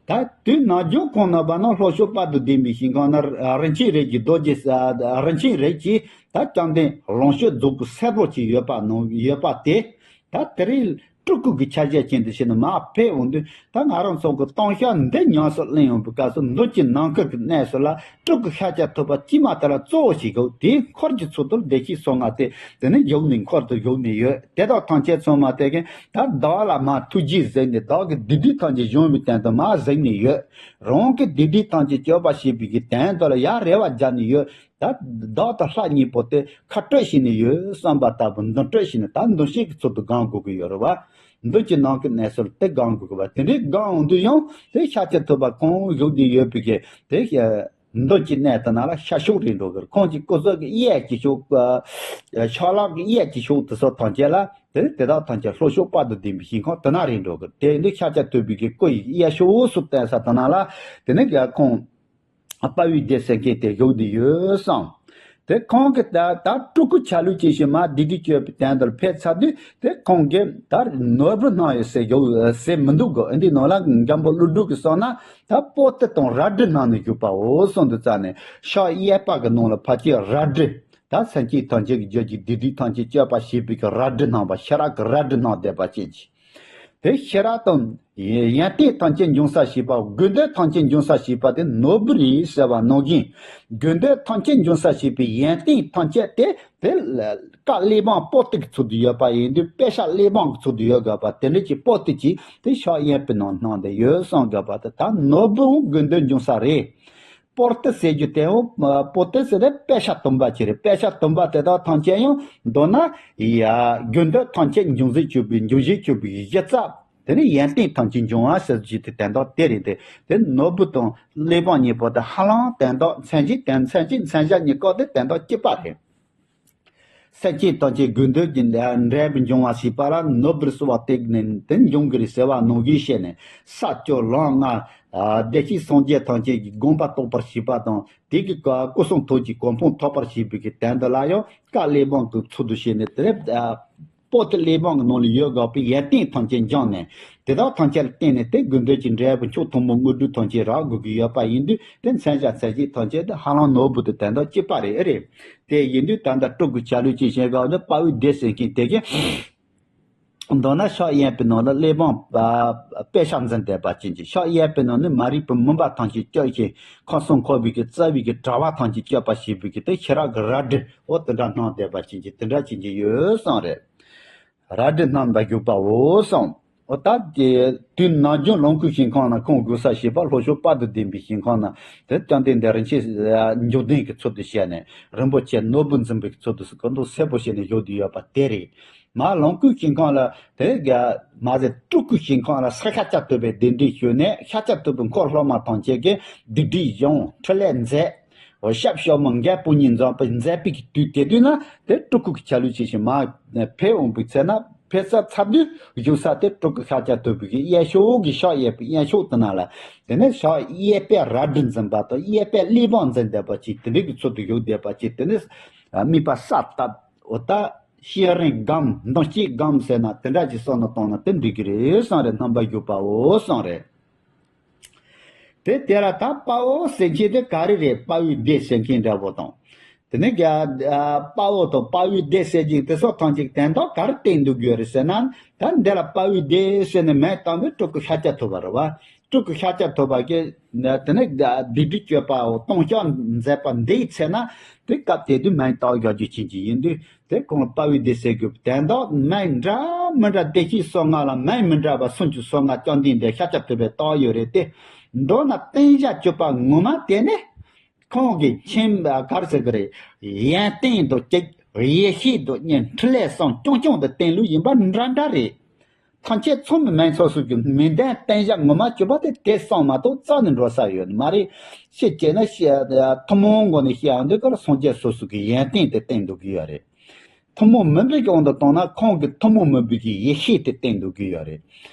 ད་དུས་ནམ་རྒྱུན་ཁོང་རྣམ་པ་རྣམས་ལྷོ་ཕྱོགས་དཔལ་དུ་ལྡན་པའི་ཞིང་ཁམས་ན་རིན་ཆེན་རིགས་ཀྱི་རྡོ་རྗེ། རིན་ཆེན་རིགས་ཀྱི་ད་བཅོམ་ལྡན་ལོངས་སྤྱོད་རྫོགས་སྐུ་སེར་པོ་ཅིག་ཡོད་པ་ནང་ཡོད་པ་དེ། ད་དེ་རིང་སྤྲུལ་སྐུ་གི་ཆ་བྱད་ཅན་དུ་བྱས་ནས་མར་ཕེབས་འོང་དུས། ད་ང་རང་ཚོ་གི་ལྟུང་བཤགས་འདི་ཉམས་སུ་ལེན་ཡོང་བའི་སྐབས་སུ་མདུན་གྱི་ནམ་མཁའ་གི་གནས་སུ་ལ་སྤྲུལ་སྐུ་ཤཱཀྱ་ཐུབ་པ་དཀྱིལ་མ་དེ་ལ་གཙོ་བོ་ཞིག་དགོས། དེའི་འཁོར་གྱི་ཚུལ་དུ་བདེ་གཤེགས་སོ་ལྔ་དེ་དེ་ནས་བཞུགས་ནས་འཁོར་དུ་བཞུགས་ནས་ཡོད། དེ་དག་ཐམས་ཅད་ཚང་མ་དེ་གིན་ད་བདག་ལ་མར་ཐུགས་རྗེས་གཟིགས་ནས་བདག་གི་སྡིག་སྒྲིབ་ཐམས་ཅད་སྦྱོང་བའི་དོན་དུ་མར་གཟིགས་ནས་ཡོད། རང་གི་སྡིག་སྒྲིབ་ཐམས་ཅད་སྐྱོབ་པ་བྱེད་པའི་གི་དོན་དུ་ལ་ཡར་རེ་བ་རྒྱག་ནས་ཡོད། ད་བདག་དང་ལྷ་གཉིས་པོ་དེ་ཁ་སྤྲོད་བྱས་ནས་ཡོད་བསམ་པ་ལྟ་བུ་མདུན་སྤྲོད་བྱས་ནས་ད་མདུན་བསྐྱེད་ཀྱི་ཚུལ་དུ་བསྒང་དགོས་ཀྱི་ཡོད་རེད་བ། མདུན་གྱི་ནམ་མཁའི་གནས་སུ་དེ་བསྒང་དགོས་ཀྱི་བ། དེ་འདྲའི་བསྒང་འོང་དུས་ཡང་དེ་ཤཱཀྱ་ཐུབ་པ་ཁོང་བཞུགས་བསྡད་ཡོད་པའི་གི་དེ་མདུན་གྱི་གནས་དེ་ན་ལ་ཤར་ཕྱོགས་རེད་འགྲོ་གི་རེད། ཁོང་གི་སྐུ་གཟུགས་ཀྱི་གཡས་ཀྱི་ཕྱོགས། ཕྱག་ལག་གི་གཡས་ཀྱི་ཕྱོགས་དེ་ཚོ་ཐམས་ཅད་ལ་དེ་དེ་དག་ཐམས་ཅད་ལྷོ་ཕྱོགས་དཔལ་དུ་ལྡན་པའི་ཞིང་ཁམས་དེ་ན་རེད་འགྲོ་གི་རེད། དེ་འདི་ཤཱཀྱ་ཐུབ་པའི་གི་སྐུ་ཡི་གཡས་ཕྱོགས་སུ་བསྟན་ས་དེ་ན་ལ་དེ་ནས་ཡ་ཁོང་དཔའ་བོའི་སྡེ་ཟེར་མཁན་དེ་བཞུགས་བསྡད་ཡོད་བསམ། དེ་ཁོང་གིས་ད་ད་སྤྲུལ་སྐུ་ཆ་ལུགས་ཅན་ཞིག་མར་སྡིག་སྒྲིབ་སྐྱོབ་པའི་དོན་དུ་ཕེབས་ཚར་དུས་དེ་ཁོང་གིས་ད་ནོར་བུ་སྣང་ཡོད་ཟེར་བཞུགས་ཟེར་མི་འདུག་གོ། འདི་ནང་ལ་འཇམ་པོ་ཀླུ་སྒྲུབ་ཀྱིས་གསུངས་ན་ད་པོ་ཏི་དང་རལ་གྲི་སྣང་ནས་བཞུགས་པའོ་གསུངས་འདུག་ཙང་ནས་ཕྱག་གཡས་པ་གི་ནང་ལ་ཕ་གི་རལ་གྲི། ད་སེམས་ཅན་ཐམས་ཅད་ཀྱི་རྒྱུད་ཀྱི་སྡིག་སྒྲིབ་ཐམས་ཅད་སྐྱོབ་པ་བྱེད་པའི་གི་རལ་གྲི་སྣང་བ། ཤེས་རབ་ཀྱི་རལ་གྲི་སྣང་བསྡད་པ་ཅན་གྱི། དེ་ཤེས་རབ་དང་ཡོན་ཏན་ཐམས་ཅད་འབྱུང་ས་བྱེད་པ། དགོས་འདོད་ཐམས་ཅད་འབྱུང་ས་བྱེད་པ་དེ་ནོར་བུ་རེད་ཟེར་བ་ནང་བཞིན། དགོས་འདོད་ཐམས་ཅད་འབྱུང་ས་བྱེད་པའི་ཡོན་ཏན་ཐམས་ཅད་དེ་དེ་བཀའ་གླེགས་བམ་པོ་ཏི་གི་ཚུལ་དུ་ཡོད་པ་ཡིན་དུས། དཔེ་ཆ་གླེགས་བམ་གི་ཚུལ་དུ་ཡོད་དགོས་པ་དེ་འདྲ་ཅིག་པོ་ཏི་ཅིག་དེ་ཕྱག་གཡས་པའི་ནང་སྣང་བསྡད་ཡོད་བསམ་དགོས་པ་དེ། ད་ནོར་བུའང་དགོས་འདོད་འབྱུང་ས་རེད། པོ་ཏི་ཟེར་རྒྱུ་དེའང་། པོ་ཏི་ཟེར་དེ་དཔེ་ཆ་དུམ་པ་ཅིག་རེད། དཔེ་ཆ་དུམ་པ་དེ་དག་ཐམས་ཅད་ཡང་མདོར་ན་ཡ་དགོས་འདོད་ཐམས་ཅད་འབྱུང་བཞིན་གྱུར་པའི་འབྱུང་བཞིན་གྱུར་པའི་གཞི་རྩ། དེ་ནི་ཡོན་ཏན་ཐམས་ཅད་འབྱུང་བ་ཟེར་རྒྱུ་དེ་དོན་དག་དེ་རེད་དེ། དེ་ནོར་བུ་དང་གླེགས་བམ་གཉིས་པོ་དེ་ཧ་ལམ་དོན་དག་མཚན་གཞི་དོན་མཚན་གཞི་མཚན་གཞི་གཉིས་ཀ་དེ་དོན་དག་གཅིག་པ་རེད། སེམས་ཅན་ཐམས་ཅད་དགོས་འདོད་ཀྱི་འབྲས་བུ་འབྱུང་བ་ཞེས་པ་ལ་ནོར་བུར་གསོལ་བ་བཏབ་ནས་དེ་འབྱུང་གི་རེད་ཟེར་བ་ནང་བཞིན་བཤད་ནས། ས་བཅུ་ལམ་ལྔ། བདེ་གཤེགས་སངས་རྒྱས་ཐམས་ཅད་ཀྱི་དགོངས་པ་རྟོགས་པར་བྱེད་པ་དང་། དེ་གི་སྐུ་གསུང་ཐུགས་ཀྱི་གོ་འཕང་ཐོབ་པར་བྱེད་པའི་གི་དོན་དུ་ལ་ཡང་བཀའ་གླེགས་བམ་གྱི་ཚུལ་དུ་བྱས་ནས་དེ་པོ་ཏི་གླེགས་བམ་གྱི་ནང་ལ་ཡོད་དགོས་པའི་ཡོན་ཏན་ཐམས་ཅད་སྦྱངས་ནས། དེ་དག་ཐམས་ཅད་ལ་བརྟེན་ནས་དེ་དགོས་འདོད་ཀྱི་འབྲས་བུ་མཆོག་ཐུན་མོང་དངོས་གྲུབ་ཐམས་ཅད་རག་དགོས་ཀྱི་ཡོད་པ་ཡིན་དུས། དེ་མཚན་བྱ་མཚན་བྱེད་ཐམས་ཅད་དེ་ཧ་ལམ་ནོར་བུ་དང་དོན་དག་གཅིག་པ་རེད། ཨེ་རེད། དེ་ཡིན་དུས་ད་ལྟ་སྤྲུལ་སྐུ་ཆ་ལུགས་ཅན་ཞེས་གོ་ནི་དཔའ་བོའི་སྡེ་ཟེར་མཁན་དེ་གིས། མདོར་ན་ཕྱག་གཡས་པའི་ནང་ལ་གླེགས་བམ་པ་དཔེ་ཆ་འཛིན་བསྡད་པ་ཅན་གྱི། ཕྱག་གཡས་པའི་ནང་ནི་མ་རིག་པའི་མུན་པ་ཐམས་ཅད་སྐྱོབ་ཅིང་ཁམས་གསུམ་འཁོར་བའི་གི་རྩ་བའི་གི་དྲ་བ་ཐམས་ཅད་སྐྱོབ་པ་བྱེད་པའི་གི་དེ་ཤེས་རབ་ཀྱི་རལ་གྲི་འོ་དེ་འདྲ་སྣང་བསྡད་པ་ཅན་གྱི་དེ་འདྲ་ཅན་གྱི་ཡོད་བསམ་རེད། རལ་གྲི་སྣང་བ་བཞུགས་པའོ་གསུངས། འོ་ད་དེ་དུས་ནམ་རྒྱུན་ལོངས་སྐུའི་ཞིང་ཁམས་ན་ཁོང་བཞུགས་ས་ཞེས་པ་ལྷོ་ཕྱོགས་དཔལ་དུ་ལྡན་པའི་ཞིང་ཁམས་ན་དེ་བཅོམ་ལྡན་འདས་རིན་ཆེན་འབྱུང་ལྡན་གྱི་ཚུལ་དུ་བྱས་ནས། རིན་པོ་ཆེ་ནོར་བུ་འཛིན་པའི་ཚུལ་དུ་སྐུ་མདོག་སེར་པོ་བྱས་ནས་བཞུགས་བསྡད་ཡོད་པ་དེ་རེད། མར་ལོངས་སྐུའི་ཞིང་ཁམས་ལ་དེ་ག་མ་ཟད་སྤྲུལ་སྐུའི་ཞིང་ཁམས་ལ་ཤཱཀྱ་ཐུབ་པའི་གདན་འདྲེན་ཞུས་ནས། ཤཱཀྱ་ཐུབ་པའི་འཁོར་སློབ་མ་ཐམས་ཅད་ཀྱིས་སྡིག་སྒྲིབ་སྦྱོང་ཕྲིན་ལས་མཛད། འོ་ཞབས་ཞབས་མོ་འགལ་པོ་གཉིས་འཛོམས་པའི་མཛད་པའི་གི་དུས་དེ་དུས་ན་དེ་སྤྲུལ་སྐུ་གི་ཆ་ལུགས་ཅན་ཞིག་མར་ཕེབས་འོང་པའི་ཚེ་ན། ཕེབས་ས་ཚར་དུས་བཞུགས་ས་དེ་སྤྲུལ་སྐུ་ཤཱཀྱ་ཐུབ་པའི་གི་གཡས་ཕྱོགས་ཀྱི་ཕྱག་གཡས་པའི་གཡས་ཕྱོགས་དེ་ན་ལ། དེ་ནས་ཕྱག་གཡས་པས་རལ་གྲི་འཛིན་པ་དང་གཡས་པས་གླེགས་བམ་འཛིན་བསྡད་པ་ཅིག་དེ་འདྲའི་གི་ཚུལ་དུ་བཞུགས་བསྡད་པ་ཅིག་དེ་ནས་དམིགས་པ་ས་བཏབ། འོ་ད་ཤེས་རིག་སྒོམ། མདུན་སྐྱེས་སྒོམ་ཟེར་ན་དེ་འདྲ་ཅིག་བསམ་བློ་བཏང་ན་དེ་འགྲིག་གི་རེད་བསམ་རེད། རྣམ་པ་བཞུགས་པའོ་བསམ་རེད། དེ་དེ་ལ་ད་དཔའ་བོ་ཟེར་མཁན་དེ་ག་རེ་རེད། དཔའ་བོའི་སྡེ་ཟེར་མཁན་འདྲ་བོ་དང་། དེ་ནས་རྒྱ་ཨ་དཔའ་བོ་དང་དཔའ་བོའི་སྡེ་ཟེར་གྱི་དེ་སོགས་ཐམས་ཅད་དོན་དག་ག་རེ་བསྟན་འདུག་ཡོད་རེད་ཟེར་ན། ད་འདི་ལ་དཔའ་བོའི་སྡེ་ཟེར་ནས་མིང་བཏགས་པའི་སྤྲུལ་སྐུ་ཤཱཀྱ་ཐུབ་པ་རེད་བ། སྤྲུལ་སྐུ་ཤཱཀྱ་ཐུབ་པ་གིས་དེ་ནས་སྡིག་སྒྲིབ་གཅོད་པའོ་ལྟུང་བཤགས་མཛད་པ་འདིའི་ཚེ་ན་དེ་སྐབས་དེ་དུས་མིང་བཏགས་བཞག་རྒྱུ་ཅན་གྱི་ཡིན་དུས། དེ་ཁོང་ལ་དཔའ་བོའི་སྡེ་ཟེར་དགོས། དོན་དག་མིང་འདྲ་མི་འདྲ་བདེ་གཤེགས་སོ་ལྔ་ལ་མིང་མི་འདྲ་བ་སུམ་ཅུ་སོ་ལྔ་བཅོམ་ལྡན་འདས་ཤཱཀྱ་ཐུབ་པས་བཏགས་ཡོད་རེད་དེ། མདོར་ན་བསྟན་བྱ་སྤྱོད་པ་ངོ་མ་དེ་ནི་ཁོང་གི་མཁྱེན་པ་ག་རེ་ཟེར་གི་རེད། ཡོན་ཏན་དང་གཅིག་ཡེ་ཤེས་དང་གཉིས། འཕྲིན་ལས་གསུམ་རྐྱང་རྐྱང་དུ་བསྟན་ལུགས་ཡིན་པ་འདྲ་འདྲ་རེད། ཐམས་ཅད་ཚང་མའི་མིང་ཚོགས་སུ་གྱུར་མི་ལྡན་བསྟན་བྱ་ངོ་མ་སྤྱོད་པ་དེ་དེ་གསུམ་མ་གཏོགས་རྩ་ནས་འགྲོ་ས་ཡོད་མ་རེད། ཤེས་བྱས་ན་ཤེས་ཐུན་མོང་སྒོ་ནས་བཤད་ཡང་འདི་གར་སངས་རྒྱས་སོ་སོ་གི་ཡོན་ཏན་དེ་བསྟན་འདུག་གི་ཡོད་རེད། ཐུན་མོང་མིན་པའི་དབང་དུ་བཏང་ན་ཁོང་གི་ཐུན་མོང་མིན་པའི་གི་ཡེ་ཤེས་དེ་བསྟན་འདུག་གི་ཡོད་རེད།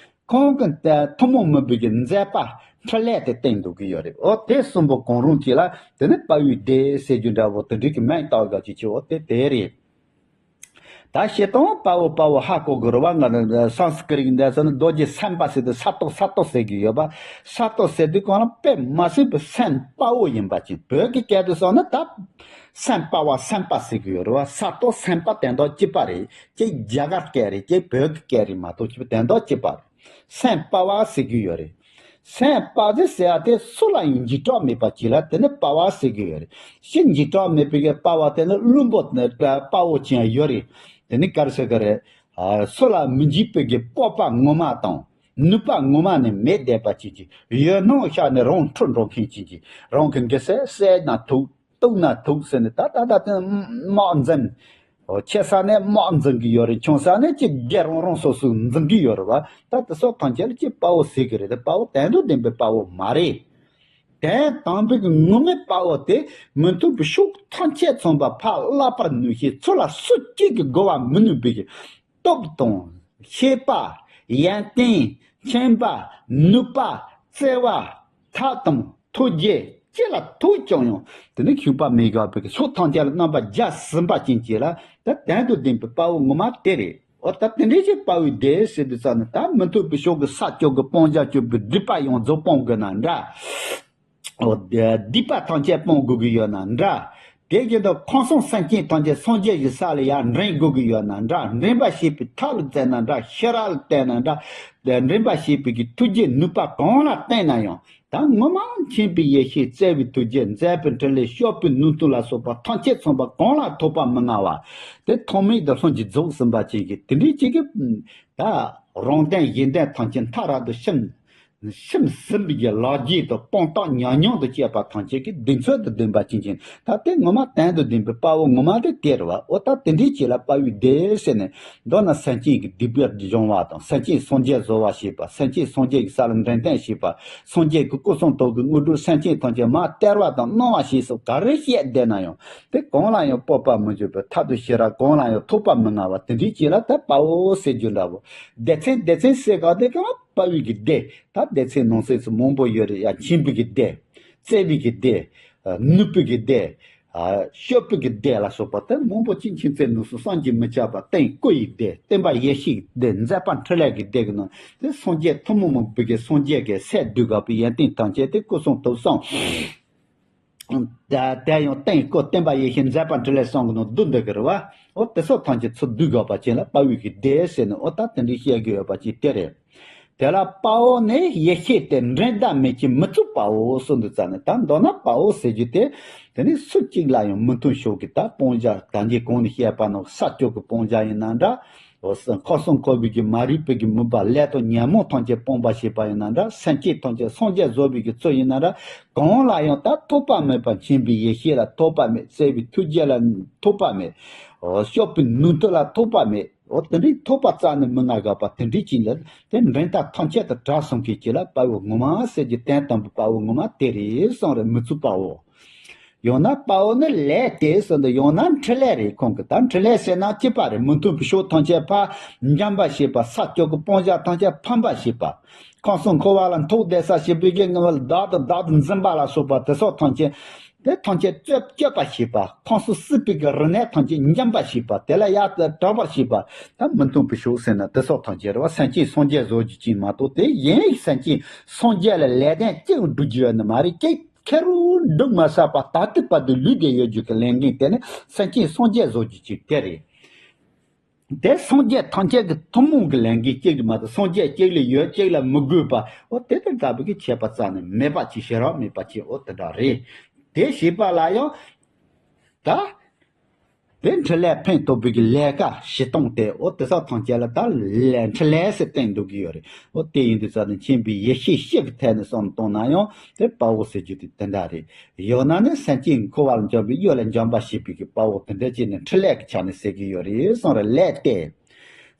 ཁོང་གི་ཐུན་མོང་མིན་པའི་གི་མཛད་པ་འཕྲིན་ལས་དེ་བསྟན་འདུག་གི་ཡོད་རེད། འོ་དེ་གསུམ་པོ་གང་རུང་གཅིག་ལ་དེ་ནི་དཔའ་བོའི་སྡེ་ཟེར་རྒྱུ་འདྲ་བོ་དེ་འདྲའི་གི་མིང་བཏགས་དགོས་ཀྱི་ཆེ་བོ་དེ་དེ་རེད། ད་བཤད་སྟངས་དཔའ་བོ་དཔའ་བོ་ཧ་གོ་དགོས་རེད་བ། ང་ཚོ་སཾ་སྐྲྀཏ་གི་འདི་ཚོ་ནི་རྡོ་རྗེ་སེམས་དཔའ་ཟེར་དུས་ས་རྟོགས་ས་རྟོགས་ཟེར་གྱི་ཡོད་པ། ས་རྟོགས་ཟེར་དུས་གང་ལ་དཔེ་མ་སྲིད་པའི་སེམས་དཔའ་བོ་ཡིན་པ་ཅིག་བོད་ཀྱི་སྐད་དུ་སོང་ན་ད་སེམས་དཔའ་བ་སེམས་དཔའ་ཟེར་གྱི་ཡོད་རེད་བ། ས་རྟོགས་སེམས་དཔའ་དོན་དག་གཅིག་པ་རེད། གཅིག་རྒྱ་གར་སྐད་རེད། གཅིག་བོད་ཀྱི་སྐད་རེད་མ་གཏོགས་གཅིག་པ་དོན་དག་གཅིག་པ་རེད། སེམས་དཔའ་བ་ཟེར་གྱི་ཡོད་རེད། སེམས་དཔའ་ཟེར་ཟེར་ཡ་དེ་སུ་ལ་ཡང་འཇིགས་སྐྲག་མེད་པ་ཅིག་ལ་དེ་ནི་དཔའ་བ་ཟེར་གྱི་ཡོད་རེད། ཕྱི་འཇིགས་སྐྲག་མེད་པའི་གི་དཔའ་བ་དེ་ནི་བླུན་པོ་དཔའ་བོ་ཅན་ཡོད་རེད། དེ་ནི་ག་རེ་ཟེར་གི་རེད། ཨ་སུ་ལ་མི་འཇིགས་པའི་གི་སྤོབས་པ་ངོ་མ་དང་ནུས་པ་ངོ་མ་ནི་མེད་བསྡད་པ་ཅིག་གི་ཡོད་སྣང་ཤར་ནས་རང་འཁྲུལ་འགྲོ་མཁན་ཅིག་གི་རང་གི་འདི་ཟེར་ཟེར་ན་ཐུག་གཏུག་ན་ཐུག་ཟེར་ནས་ད་ད་ད་དམག་འཛིང་། ཆེ་ས་ནས་དམག་འཛིང་གི་ཡོད་རེད། ཆུང་ས་ནས་ཅིག་སྒེར་རང་རང་སོ་སོ་འཛིང་གི་ཡོད་རེད་བ། ད་དེ་སོགས་ཐམས་ཅད་ལ་ཅིག་དཔའ་བོ་ཟེར་གི་རེད། དེ་དཔའ་བོ་དོན་དང་ལྡན་པའི་དཔའ་བོ་མ་རེད། དོན་དམ་པའི་གི་ངོ་མའི་དཔའ་བོ་དེ་མི་མཐུན་པའི་ཕྱོགས་ཐམས་ཅད་ཚང་བ་ཕར་བརླག་པར་ནུས་ཤེས་ཚུར་ལ་སུ་གཅིག་གིས་བསྒོ་བ་མི་ནུས་པའི་གི་སྟོབས་དང་ཤེས་པ། ཡོན་ཏན། མཁྱེན་པ། ནུས་པ། བརྩེ་བ། ཐབས་དང་ཐུགས་རྗེ་ཅི་ལ་ཐུག་ཀྱང་ཡང་དེ་ནི་ཤུགས་པ་མི་དགའ་བའི་གི་ཕྱོགས་ཐམས་ཅད་ལ་རྣམ་པར་རྒྱལ་ཟིན་པ་ཅན་གྱི་ལ་ད་དོན་དང་ལྡན་པའི་དཔའ་བོ་ངོ་མ་དེ་རེད། འོ་ད་དེ་འདྲའི་ཅིག་དཔའ་བོའི་སྡེ་ཟེར་དུས་ཙམ་ནི་ད་མི་མཐུན་པའི་ཕྱོགས་ཀྱི་ས་སྐྱོབ་དགོས། སྤང་བྱ་སྐྱོབ་དགོས། སྒྲིབ་པ་ཡོངས་རྫོགས་སྤང་དགོས་ན་འདྲ། འོ་སྡིག་པ་ཐམས་ཅད་སྤང་དགོས་ཀྱི་ཡོད་ན་འདྲ། དེ་བཞིན་དུ་ཁམས་གསུམ་སེམས་ཅན་ཐམས་ཅད་སངས་རྒྱས་ཀྱི་ས་ལ་ཡར་འདྲེན་དགོས་ཀྱི་ཡོད་ན་འདྲ། འདྲེན་པར་བྱེད་པའི་ཐབས་ལ་བརྩོན་ན་འདྲ། ཤེས་རབ་ལ་བརྟེན་ན་འདྲ། འདྲེན་པར་བྱེད་པའི་གི་ཐུགས་རྗེ་ནུས་པ་གང་ལ་བརྟེན་ན་ཡང་ད་ངོ་མ་མཁྱེན་པའི་ཡེ་ཤེས། བརྩེ་བའི་ཐུགས་རྗེ། མཛད་པའི་འཕྲིན་ལས། སྐྱོབ་པའི་ནུས་མཐུ་ལ་སོགས་པ་ཐམས་ཅད་ཚང་བ་གང་ལ་ཐོགས་པ་མི་མངའ་བ། དེ་ཐོགས་མེད་དུ་ལྷུན་གྱིས་རྫོགས་ཟིན་པ་ཅན་གྱི་དེ་འདྲའི་ཅིག་གི་ད་རང་དོན་གཞན་དོན་ཐམས་ཅད་མཐའ་རབ་ཏུ་ཕྱིན། ཕྱིན་ཟིན་པའི་གི་ལག་རྗེས་དང་སྤངས་རྟོགས་ཉམས་མྱོང་དང་བཅས་པ་ཐམས་ཅད་ཀྱི་གདེང་ཚོད་དུ་ལྡན་པ་ཅན་གྱི་ད་དེ་ངོ་མ་དོན་དང་ལྡན་པའི་དཔའ་བོ་ངོ་མ་དེ་དེ་རེད་བ། འོ་ད་དེ་འདྲའི་ཅིག་ལ་དཔའ་བོའི་སྡེ་ཟེར་ནས། མདོར་ན་སེམས་ཅན་གྱི་སྡིག་པ་སྦྱོང་བ་དང་། སེམས་ཅན་སངས་རྒྱས་བཟོ་བར་བྱེད་པ། སེམས་ཅན་སངས་རྒྱས་ཀྱི་ས་ལ་འདྲེན་སྟོན་བྱེད་པ། སངས་རྒྱས་ཀྱི་སྐུ་གསུང་ཐུགས་ཀྱི་དངོས་གྲུབ་སེམས་ཅན་ཐམས་ཅད་མར་སྟེར་བ་དང་གནང་བ་ཞེས་སོགས་ག་རེ་བཤད་བསྡད་ན་ཡང་དེ་གང་ལ་ཡང་སྤོབས་པ་མི་འཇུག་པའི་ཐབས་དང་ཤེས་རབ་གང་ལ་ཡང་ཐོགས་པ་མི་མངའ་བ་དེ་འདྲའི་ཅིག་ལ་ད་དཔའ་བོ་ཟེར་རྒྱུ་འདྲ་བོ། སྡེ་ཚན་སྡེ་ཚན་ཟེར་ག་དེ་གང་དཔའ་བོའི་གི་སྡེ། ད་སྡེ་ཚན་ནང་གསེས་སུ་མང་པོ་ཡོད་རེད་ཡ། མཁྱེན་པའི་གི་སྡེ། བརྩེ་བའི་གི་སྡེ། ནུས་པའི་གི་སྡེ། སྐྱོབ་པའི་གི་སྡེ་ལ་སོགས་པ་དེ་མང་པོ་ཅིག་མཁྱེན་བརྩེ་ནུས་གསུམ་བསམ་གྱིས་མི་ཁྱབ་པ། སྟེང་སྐུ་ཡི་སྡེ། བསྟན་པ་ཡེ་ཤེས་ཀྱི་སྡེ། མཛད་པ་འཕྲིན་ལས་ཀྱི་སྡེ་གི་ནང་དེ་སངས་རྒྱས་ཐུན་མོང་མ་ཡིན་པའི་གི་སངས་རྒྱས་ཀྱི་སས་བསྡུས་དགོས་པའི་ཡོན་ཏན་ཐམས་ཅད་དེ་སྐུ་གསུང་ཐུགས་གསུམ། དེ་ཡང་སྟེང་སྐུ་བསྟན་པ་ཡེ་ཤེས་མཛད་པ་འཕྲིན་ལས་གསུམ་གྱི་ནང་བསྡུ་འདོད་ཀྱི་རེད་བ། འོ་དེ་སོགས་ཐམས་ཅད་ཚུར་བསྡུས་དགོས་པ་ཅན་ལ་དཔའ་བོའི་གི་སྡེ་ཟེར་ནས་འོ་ད་དེ་འདྲའི་བཤད་ཀྱི་ཡོད་པ་ཅིག་དེ་རེད། དེ་ལ་དཔའ་བོ་ནི་ཡེ་ཤེས་ཏེ། འགྲན་ཟླ་མེད་ཅིང་མི་ཚུགས་པའོ་གསུངས་འདུག་ཙ་ནས། ད་མདོར་ན་དཔའ་བོ་ཟེར་རྒྱུ་དེ་དེ་ནི་སུ་གཅིག་ལ་ཡང་མི་མཐུན་ཕྱོགས་ཀྱི་ད་སྤང་བྱ་ད་གིན་གོང་ནས་བཤད་པ་ནང་ས་སྐྱོབ་ཀྱི་སྤང་བྱ་ཡིན་ན་འདྲ། འོ་ས་ཁམས་གསུམ་འཁོར་བའི་གི་མ་རིག་པའི་གི་མུན་པ་ལས་དང་ཉོན་མོངས་ཐམས་ཅད་སྤངས་པ་ཞེས་པ་ཡིན་ན་འདྲ། སེམས་ཅན་ཐམས་ཅད་སངས་རྒྱས་བཟོ་བའི་གི་ཚུལ་ཡིན་ན་འདྲ། གང་ལ་ཡང་ད་ཐོགས་པ་མེད་པ་མཁྱེན་པའི་ཡེ་ཤེས་ལ་ཐོགས་པ་མེད། བརྩེ་བའི་ཐུགས་རྗེ་ལ་ཐོགས་པ་མེད། འོ་སྐྱོབ་པའི་ནུས་མཐུ་ལ་ཐོགས་པ་མེད། འོ་དེ་འདྲའི་ཐོགས་པ་རྩ་ནས་མི་མངའ་དགོས་པ་དེ་འདྲའི་ཅིག་ལ་དེ་འགྲན་ཟླ་ཐམས་ཅད་དུ་བྲལ་སོང་མཁན་ཅིག་ལ་དཔའ་བོ་ངོ་མ་ཟེར་རྒྱུ་དོན་དམ་པའི་དཔའ་བོ་ངོ་མ་དེ་རེད་གསུངས་རེད། མི་ཚུགས་པའོ། ཡང་ན་དཔའ་བོ་ནི་ལས་དེ་ཟེར་འདུག་ཡང་ན་འཕྲིན་ལས་རེད། ཁོང་གི་ད་འཕྲིན་ལས་ཟེར་ན་གཅིག་པ་རེད། མི་མཐུན་པའི་ཕྱོགས་ཐམས་ཅད་ཕམ། འཇོམས་པར་བྱེད་པ། ས་ཕྱོགས་ཀྱི་སྤང་བྱ་ཐམས་ཅད་ཕམ་པར་བྱེད་པ། ཁམས་གསུམ་འཁོར་བ་ལ་མཐོ་བསྡད་ས་ཞེས་པའི་གི་ངན་བདག་དང་བདག་ཏུ་འཛིན་པ་ལ་སོགས་པ་དེ་སོགས་ཐམས་ཅད་དེ་ཐམས་ཅད་གཅོད་གཅོད་པར་བྱེད་པ། ཁམས་གསུམ་སྲིད་པའི་གི་རིམས་ནད་ཐམས་ཅད་འཇོམས་པར་བྱེད་པ། དེ་ལ་ཡར་དྲག་པར་བྱེད་པ། ད་མི་མཐུན་པའི་ཕྱོགས་ཟེར་ན་དེ་སོགས་ཐམས་ཅད་རེད་བ། སེམས་ཅན་སངས་རྒྱས་བཟོ་རྒྱུ་ཅིག་མ་གཏོགས་དེ་གཞན་སེམས་ཅན་སངས་རྒྱས་ལ་ལས་དོན་གཅིག་སྒྲུབ་རྒྱུ་ཡོད་ནི་མ་རེད། ཀྱེ་ཁེ་རུ་འགྲུབ་མ་ཤག་པ་ད་ལྟའི་བར་དུ་ལུས་བསྡད་ཡོད་རྒྱུ་གི་ལས་འགན་དེ་ནི་སེམས་ཅན་སངས་རྒྱས་བཟོ་རྒྱུ་ཅིག་དེ་རེད། དེ་སངས་རྒྱས་ཐམས་ཅད་ཀྱི་ཐུན་མོང་གི་ལས་འགན་གཅིག་གི་མ་གཏོགས་སངས་རྒྱས་གཅིག་ལ་ཡོད་གཅིག་ལ་མི་དགོས་པ། འོ་དེ་ལྟར་ལྟ་བུ་གི་ཁྱད་པར་རྩ་ནས་མེད་པ་ཅིག་ཤེས་རབ་མེད་པ་ཅིག་འོ་དེ་འདྲ་རེད། དེ་ཤེས་པ་ལ་ཡང་ད་དེ་འཕྲིན་ལས་ཕན་ཐོགས་པའི་གི་ལས་ཀ་བྱེད་སྟངས་དེ་འོ་དེ་ཚོ་ཐམས་ཅད་ལ་ད་ལས་འཕྲིན་ལས་ཟེར་བསྟན་འདུག་གི་ཡོད་རེད། འོ་དེ་ཡིན་དུས་ཙང་ནས་མཁྱེན་པའི་ཡེ་ཤེས་སྤྱི་གི་ཐད་ནས་བསམ་བཏང་ན་ཡང་དེ་དཔའ་བོ་ཟེར་རྒྱུ་དེ་དེ་འདྲ་རེད། ཡང་ན་ནི་སེམས་ཅན་འཁོར་བ་ལ་འཇོམས་པའི་གཡོ་ལས་འཇོམས་པ་བྱེད་པའི་གི་དཔའ་བོ་དེ་འདྲ་ཅིག་ནི་འཕྲིན་ལས་ཀྱི་ཆ་ནས་ཟེར་གི་ཡོད་རེད་གསུངས་རེད། ལས་དེ།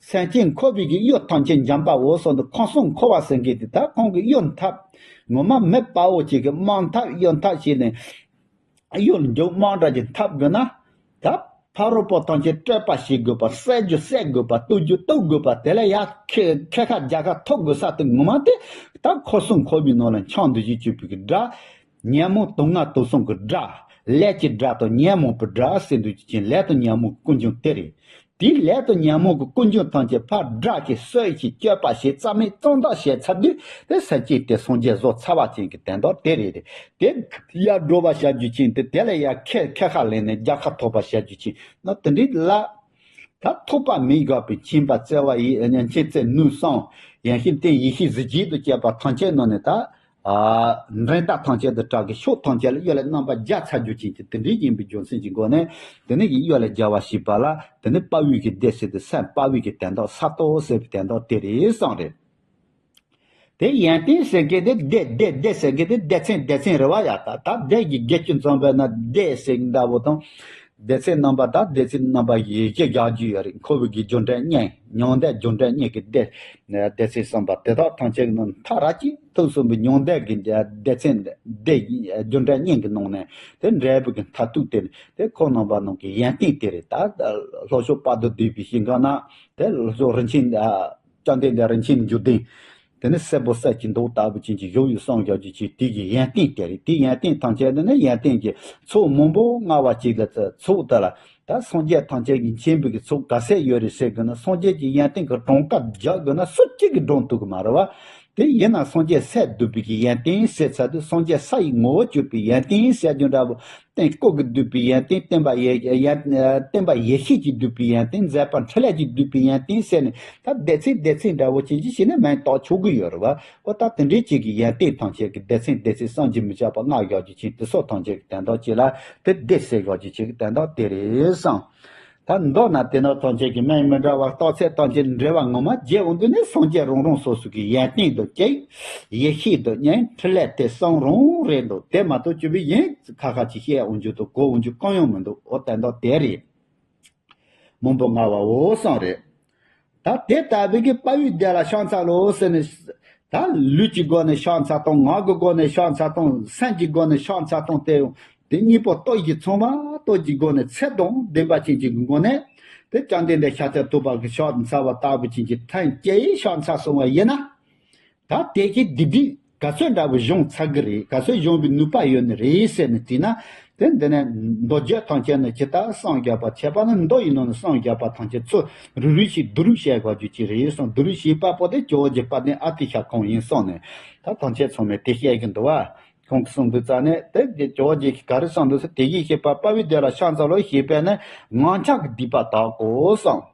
སེམས་ཅན་འཁོར་བའི་གི་གཡོ་ཐམས་ཅད་འཇོམས་པ་འོ་གསུངས་འདུག་ཁམས་གསུམ་འཁོར་བ་ཟེར་མཁན་དེ་ད་ཁོང་གི་གཡོ་འཐབ། ངོ་མ་མི་དཔའ་བོ་ཅིག་གི་དམག་འཐབ་གཡོ་འཐབ་བྱས་ནས། གཡོ་འཇོམས་དམག་འདྲ་ཅིག་འཐབ་དགོས་ན། ད་ཕ་རོལ་པོ་ཐམས་ཅད་བསྐྲད་པ་བྱེད་དགོས་པ། བསད་རྒྱུ་བསད་དགོས་པ། གཏུབ་རྒྱུ་གཏུབ་དགོས་པ། དེ་ལ་ཡར་ཁེ་ཁེ་ཁ་རྒྱལ་ཁ་ཐོབ་དགོས་ས་དེ་ངོ་མ་དེ་ད་ཁམས་གསུམ་འཁོར་བའི་ནང་ལ་འཁྱམས་འདུག་ཅེས་བརྗོད་པའི་གི་དགྲ། ཉོན་མོངས་དུག་ལྔ་དུག་གསུམ་གྱི་དགྲ། ལས་ཀྱི་དགྲ་དང་ཉོན་མོངས་པའི་དགྲ་ཟེར་འདུག་ཅིང་ལས་དང་ཉོན་མོངས་ཀྱི་ཀུན་འབྱུང་དེ་རེད། དེའི་ལས་དང་ཉོན་མོངས་ཀྱི་ཀུན་འབྱུང་ཐམས་ཅད་ཕར་དགྲ་གིས་གསོད་ཅིང་གཅོད་པ་བྱས་རྩ་མེད་གཙང་དག་བྱས་ཚར་དུས་དེ་སེམས་ཅན་དེ་སངས་རྒྱས་བཟོ་ཚར་བ་ཅན་གྱི་དོན་དག་དེ་རེད། དེ་ཡར་འགྲོ་བ་བྱ་རྒྱུ་ཅན་དེ་དེ་ལ་ཡར་ཁེ་ཁེ་ཁ་ལེན་ནས་རྒྱལ་ཁ་ཐོབ་པ་བྱ་རྒྱུ་ཅན་ན་དེ་འདྲའི་ལ། ད་ཐོགས་པ་མེད་དགག་པའི་མཁྱེན་པ་བརྩེ་བ་ཡི་མཁྱེན་བརྩེ་ནུས་གསུམ། ཡོན་ཤེས་རྟེན་ཡེ་ཤེས་གཟི་བརྗིད་དུ་བཅས་པ་ཐམས་ཅད་ནང་ནས་ད། ཨ། འགྲན་ཟླ་ཐམས་ཅད་དུ་གྲགས་ཀྱི་ཕྱོགས་ཐམས་ཅད་ལ་གཡོ་ལས་རྣམ་པར་རྒྱལ་ཚར་རྒྱུ་ཅན་གྱི་དེ་འདྲའི་ཡིན་པའི་རྒྱུ་མཚན་གྱི་སྒོ་ནས་དེ་ནི་གི་གཡོ་ལས་རྒྱལ་བ་ཞེས་པ་ལ་དེ་ནི་དཔའ་བོའི་གི་སྡེ་ཟེར་ཏེ་སེམས་དཔའ་བོའི་གི་དོན་དག་ས་སྟོང་ཟེར་བའི་དོན་དག་དེ་རེད་གསུངས་རེད། དེ་ཡོན་ཏན་ཟེར་མཁན་དེ་སྡེ་སྡེ་སྡེ་ཟེར་མཁན་དེ་སྡེ་ཚན་སྡེ་ཚན་རེད་བ། ཡ་ད་ད་སྡེ་གི་བརྒྱད་ཅུ་འཛོམས་པས་ན་སྡེ་ཟེར་མཁན་འདྲ་བོ་དང་། སྡེ་ཚན་རྣམ་པ་དང་སྡེ་ཚན་རྣམ་པ་ཡི་གེ་རྒྱག་རྒྱུ་ཡོད་རེད། འཁོར་བའི་གི་རྒྱུ་འབྲས་གཉིས་མྱང་འདས་རྒྱུ་འབྲས་གཉིས་ཀྱི་སྡེ། སྡེ་ཚན་གསུམ་པ་དེ་དག་ཐམས་ཅད་ཀྱི་ནང་མཐའ་ར་གཅིག་ཏུ་གསུངས་པའི་མྱང་འདས་ཀྱི་སྡེ་ཚན་སྡེ་རྒྱུ་འབྲས་གཉིས་ཀྱི་ནང་ནས་དེ་འབྲས་བུ་གི་མཐར་ཐུག་དེ་དེ་ཁོང་རྣམ་པ་རྣམས་ཀྱི་ཡོན་ཏན་དེ་རེད། ད་ལྷོ་ཕྱོགས་དཔལ་དུ་བསྡུས་པའི་ཞིང་ཁམས་ན་དེ་ལྷོ་ཕྱོགས་རིན་ཆེན། བཅོམ་ལྡན་འདས་རིན་ཆེན་འབྱུང་ལྡན། དེ་ནི་སྲས་པོ་གསེར་གྱི་མདོག་ལྟ་བུ་ཅན་གྱི་བཞུགས་ཡོད་གསུངས་ཡོད་ཀྱི་ཅིག་དེ་གི་ཡོན་ཏན་དེ་རེད། དེ་ཡོན་ཏན་ཐམས་ཅད་ནི་ནི་ཡོན་ཏན་གྱི་ཚོགས་མང་པོ་མངའ་བ་ཅིག་ལ་ཚོགས་དེ་ལ་ད་སངས་རྒྱས་ཐམས་ཅད་ཀྱི་མཁྱེན་པའི་གི་ཚོགས་ག་ཚད་ཡོད་རེད་ཟེར་དགོས་ན་སངས་རྒྱས་ཀྱི་ཡོན་ཏན་གྱི་གྲངས་ཀ་རྒྱག་དགོས་ན་སུ་གཅིག་གིས་བགྲང་ཐུབ་ཀྱི་མ་རེད་བ། དེ་ཡིན་ན་སངས་རྒྱས་སྲས་བསྡུས་པའི་གི་ཡོན་ཏན་ཟེར་ཚར་དུས་སངས་རྒྱས་ས་ཡི་ངོ་བོ་གྱུར་པའི་ཡོན་ཏན་ཟེར་རྒྱུ་འདྲ་བོ། སྟེང་སྐུ་གིས་བསྡུས་པའི་ཡོན་ཏན། བརྟེན་པ་ཡེ་ཡོན་བརྟེན་པ་ཡེ་ཤེས་ཀྱིས་བསྡུས་པའི་ཡོན་ཏན། མཛད་པ་འཕྲིན་ལས་ཀྱིས་བསྡུས་པའི་ཡོན་ཏན་ཟེར་ནས་ད་སྡེ་ཚན་སྡེ་ཚན་འདྲ་བོ་ཅན་ཅིག་བྱས་ནས་མིང་བཏགས་ཆོག་གི་ཡོད་རེད་བ། འོ་ད་དེ་འདྲའི་ཅིག་གི་ཡོན་ཏན་ཐམས་ཅད་ཀྱི་སྡེ་ཚན་སྡེ་ཚན་བསམ་གྱིས་མི་ཁྱབ་པ་མངའ་ཡོད་ཀྱི་ཅིག་དེ་སོགས་ཐམས་ཅད་ཀྱི་དོན་དག་ཅིག་ལ་དེ་སྡེ་ཟེར་ཡོད་ཀྱི་ཅིག་གི་དོན་དག་དེ་རེད་བསམ། ད་མདོར་ན་དེ་ནི་ཐམས་ཅད་ཀྱི་མིང་མི་འདྲ་བ་རྟགས་ཚད་ཐམས་ཅད་འབྲེལ་བ་ངོ་མ་བརྗེ་འོང་དུས་ནི་སངས་རྒྱས་རང་རང་སོ་སོ་གི་ཡོན་ཏན་དུ་སྐྱེ། ཡེ་ཤེས་དུ་བསྙེན། འཕྲིན་ལས་དེ་གསུམ་རང་རེད་འདུག་དེ་མ་གཏོགས་ཅི་བའི་ཡིན་ཁ་ཁ་ཅིག་བཤད་འོང་རྒྱུ་དང་གོ་འོང་རྒྱུ་གང་ཡང་མི་འདུག་འོ་དོན་དག་དེ་རེད། མང་པོ་མངའ་བ་འོ་གསུངས་རེད། ད་དེ་ལྟ་བུའི་གི་དཔའ་བོའི་སྡེ་ལ་ཤ་ཚ་ལོ་ཟེར་ནས། ད་ལུས་ཀྱི་སྒོ་ནས་ཤ་ཚ་དང་ངག་གི་སྒོ་ནས་ཤ་ཚ་དང་སེམས་ཀྱི་སྒོ་ནས་ཤ་ཚ་དང་དེ་ཡང་དེ་གཉིས་པོ་སྟོབས་ཀྱིས་ཚང་བ་སྟོབས་ཀྱི་སྒོ་ནས་ཚད་དང་ལྡན་པ་ཅན་གྱི་སྒོ་ནས་དེ་བཅོམ་ལྡན་འདས་ཤཱཀྱ་ཐུབ་པ་གི་ཤ་ཚ་བ་ལྟ་བུ་ཅན་གྱི་ཐམས་ཅད་ཤ་ཚ་སོང་བ་ཡིན་ན། ད་དེ་གི་སྡིག་སྒྲིབ་ག་ཚོད་འདྲ་བོ་སྦྱོང་ཚར་གི་རེད། ག་ཚོད་སྦྱོང་བའི་ནུས་པ་ཡོད་ནི་རེད་ཟེར་ནས་དྲིས་ན། དེ་འདི་ནས་མདོ་རྒྱུད་ཐམས་ཅད་ནི་ཇི་ལྟར་གསུངས་བཞག་པ་ཁྱད་པར་ནི་མདོ་ཡི་ནང་ནས་གསུངས་བཞག་པ་ཐམས་ཅད་ཚུར་རུ་རུ་ཞིག་བསྡུ་རུབ་བྱས་དགོས་རྒྱུ་ཅིག་རེད་གསུངས། བསྡུ་རུབ་བྱས་པ་པོ་དེ་ཇོ་བོ་རྗེ་དཔལ་ལྡན་ཨ་ཏི་ཤ་ཁོང་ཡིན་གསུངས་ནས་ད་ཐམས་ཅད་ཚང་མས་དེ་བཤད་ཀྱི་འདུག་བ། ཁོང་གིས་གསུངས་དུས་ཙ་ནས་དེ་ཇོ་བོ་རྗེ་གིས་ག་རེ་གསུངས་འདུག་ཟེར། དེ་བཞིན་གཤེགས་པ་དཔའ་བོའི་སྡེ་ལ་ཤ་ཚ་ལོ་ཞེས་པས་ནི་ངང་ཆགས་ཀྱི་སྡིག་པ་དག་གོ་གསུངས།